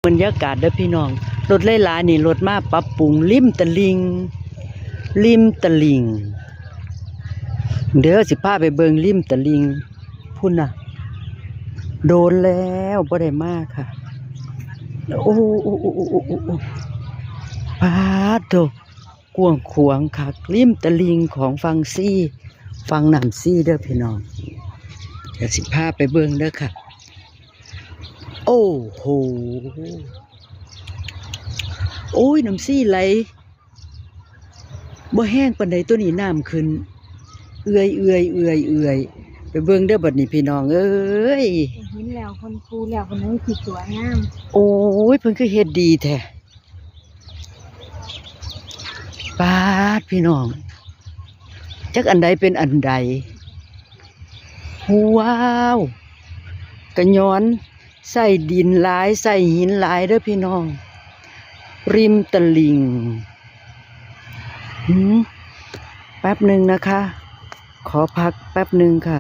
ບັນຍາກາດເດີພີ່ນ້ອງ ລົດຫຼາຍໆນີ້ລົດມາປັບປຸງລິມຕະລິ່ງ ລິມຕະລິ່ງ ເດີ ຊິພາໄປເບິ່ງລິມຕະລິ່ງ ພຸ້ນນະ ໂດນແລ້ວບໍ່ໄດ້ມາຄ່ະ. ໂອ້ ໂອ້ ໂອ້ ໂອ້ ໂອ້ ໂອ້ ປາດໂທ້ ກວ້າງຂວາງຄັກ ລິມຕະລິ່ງຂອງຝັ່ງຊີ ຝັ່ງນ້ຳຊີເດີພີ່ນ້ອງ ດຽວຊິພາໄປເບິ່ງເດີຄ່ະ. ໂອ້ໂຫ ໂອ້ຍ ນ້ຳຊີໄຫຼບໍ່ແຮງປານໃດ ໂຕນີ້ນ້ຳຂຶ້ນເອື່ອຍໆ ເອື້ອຍໆ ໄປເບິ່ງເດີບັດນີ້ພີ່ນ້ອງເອີຍ. ເຫັນແລ້ວເພິ່ນປູແລ້ວເພິ່ນຄືສວຍງາມ. ໂອ້ຍ ເພິ່ນຄືເຮັດດີແທ້. ປາດ ພີ່ນ້ອງ ຈັກອັນໃດເປັນອັນໃດ. ວ້າວ ກະຍ້ອນໃຊ້ດິນຫຼາຍ ໃຊ້ຫີນຫຼາຍເດີພີ່ນ້ອງ ລິມຕະລິ່ງ. ຫືມ ແປັບໜຶ່ງນະຄະ ຂໍພັກແປັບໜຶ່ງຄ່ະ.